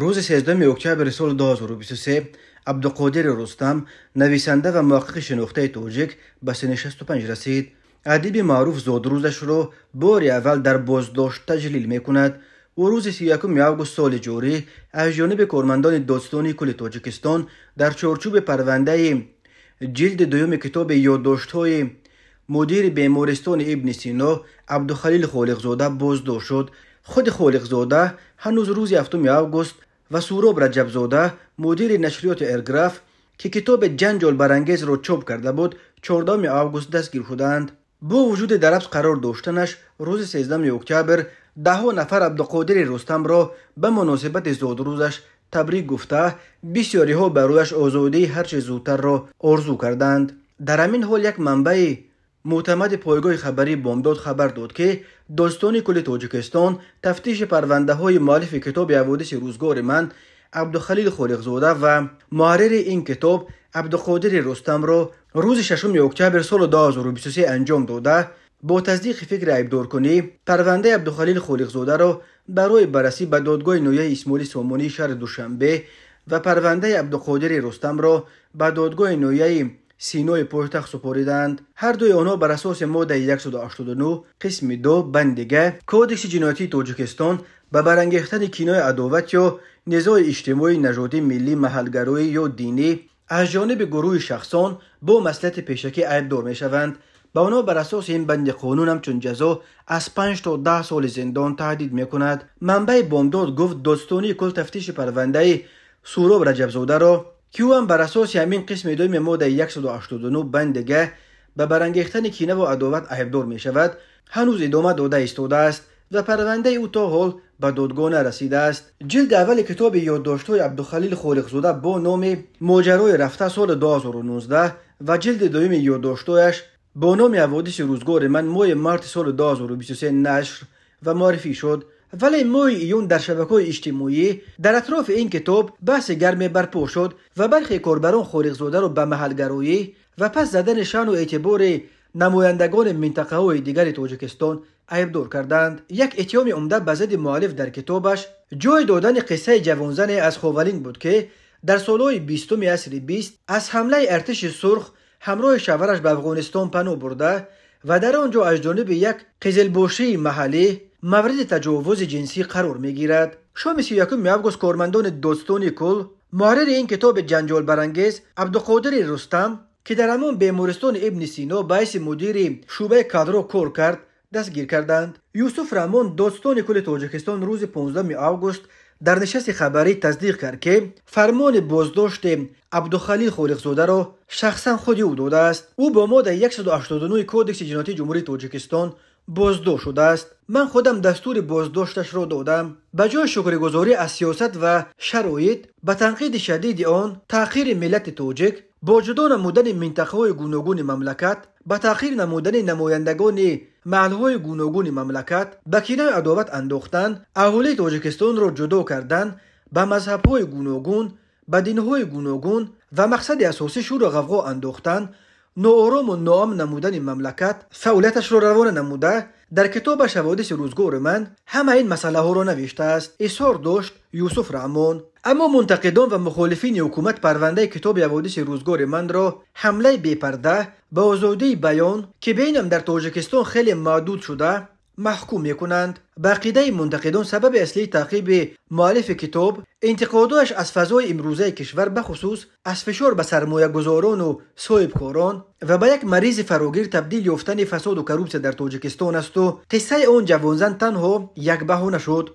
Рӯзи 13 октябри соли 2023 Абдуқодири Рустам, нависанда ва муҳаққиқи шинохтаи тоҷик, ба синни 65 расид. Адиби маъруф зодрӯзашро бори аввал дар боздошт таҷлил мекунад. Ӯ рӯзи 31 август соли ҷорӣ аз ҷониби кормандони Додситонии кулли Тоҷикистон дар чорчӯби парвандаи ҷилди дуюми китоби ёддоштҳои мудири бемористони Ибни Сино Абдухалил Холиқзода боздошт шуд. Худи Холиқзода ҳанӯз рӯзи 7 август ва Суроб Раҷабзода, мудири нашриёти Эрграф, ки китоби ҷанҷолбарангезро чоп карда буд, 14 август дастгир шуданд. Бо вуҷуди дар ҳабс қарор доштанаш, рӯзи 13 октябр даҳҳо нафар Абдуқодири Рустамро ба муносибати зодрӯзаш табрик гуфта, бисёриҳо барояш озодии ҳарчи зудтарро орзу карданд. Дар ҳамин ҳол як манбаи мӯътамади пойгоҳи хабарии Бомдод хабар дод, ки Додситонии кулли Тоҷикистон тафтиши парвандаҳои муаллифи китоби «Ҳаводиси рӯзгори ман» Абдухалил Холиқзода ва муҳаррири ин китоб Абдуқодири Рустамро рӯзи 6 октябр соли 2023 анҷом дода, бо тасдиқи фикри айбдоркунӣ парвандаи Абдухалил Холиқзодаро барои баррасӣ ба додгоҳи ноҳияи Исмоили Сомонии шаҳри Душанбе ва парвандаи Абдуқодири Рустамро ба додгоҳи ноҳияи Синои пойтахт супориданд. Ҳар дуи онҳо бар асоси моддаи 189 қисми 2 банди г Кодекси ҷиноятии Тоҷикистон ба барангехтани кинои адоват ё низои иҷтимоӣ, нажодӣ, миллӣ, маҳалгароӣ ё динӣ аз ҷониби гурӯҳи шахсон бо маслиҳати пешакӣ айбдор мешаванд. Ба онҳо бар асоси ин банди қонун ҳамчун ҷазо аз 5 то 10 соли зиндон таҳдид мекунад. Манбаи Бомдод гуфт, Додситонии кул тафтиши парвандаи Суроб Раҷабзодаро, ки ӯ ҳам бар асоси ҳамин қисми дуюми моддаи 189 банди г ба барангехтани кинаву адоват айбдор мешавад, ҳанӯз идома дода истодааст ва парвандаи ӯ то ҳол ба додгоҳ нарасидааст. Ҷилди аввали китоби ёддоштҳои Абдухалил Холиқзода бо номи «Моҷарои рафта» соли 2019 ва ҷилди дуюми ёддоштҳояш бо номи «Ҳаводиси рӯзгори ман» моҳи марти соли 2023 нашр ва муаррифӣ шуд. Вале моҳи июн дар шабакаҳои иҷтимоӣ дар атрофи ин китоб баҳси гарме барпо шуд ва бархе корбарон Холиқзодаро ба маҳалгароӣ ва пас задани шаъну эътибори намояндагони минтақаҳои дигари Тоҷикистон айбдор карданд. Як иттиҳоми умда ба зидди муаллиф дар китобаш ҷой додани қиссаи ҷавонзане аз Ховалинг буд, ки дар солҳои 20-уми асри 20 аз ҳамлаи артиши сурх ҳамроҳи шавҳараш ба Афғонистон паноҳ бурда ва дар он ҷо аз ҷониби як қизилбошии маҳаллӣ мавриди таҷовузи ҷинсӣ қарор мегирад. Шоми 31 август кормандони Додситони кул муҳаррири ин китоби ҷанҷолбарангез Абдуқодири Рустам, ки дар ҳамон бемористони Ибни Сино ба ҳайси мудири шӯъбаи кадро кор кард, дастгир карданд. Юсуф Раҳмон, Додситони кулли Тоҷикистон, рӯзи 15 август дар нишасти хабарӣ тасдиқ кард, ки фармони боздошти Абдухалил Холиқзодаро шахсан худи ӯ додааст. Ӯ бо моддаи 189 Кодекси ҷиноятии Ҷумҳурии Тоҷикистон боздошт шудааст. Ман худам дастури боздошташро додам. Ба ҷои шукргузорӣ аз сиёсат ва шароит, ба танқиди шадиди он, таъхири миллати тоҷик бо ҷудо намудани минтақаҳои гуногуни мамлакат, ба таъхир намудани намояндагони маҳалҳои гуногуни мамлакат, ба кинаи адоват андохтан, аҳолии Тоҷикистонро ҷудо кардан ба мазҳабҳои гуногун, ба динҳои гуногун ва мақсади асосӣ шӯру ғавғо андохтан, ноорому ноамн намудани мамлакат фаъолияташро равона намуда, дар китобаш «Ҳаводиси рӯзгори ман» ҳама ин масъалаҳоро навиштааст, изҳор дошт Юсуф Раҳмон. Аммо мунтақидон ва мухолифини ҳукумат парвандаи китоби «Ҳаводиси рӯзгори ман»-ро ҳамлаи бепарда ба озодии баён, ки бинам дар Тоҷикистон хеле маъдуд шуда, маҳкум мекунанд. Ба ақидаи мунтақидон, сабаби аслии таъқиби муаллифи китоб интиқодояш аз фазои имрӯзаи кишвар, бахусус аз фишор ба сармоягузорону соҳибкорон ва ба як маризи фарогир табдил ёфтани фасоду коррупсия дар Тоҷикистон асту қиссаи он ҷавонзан танҳо як баҳона шуд.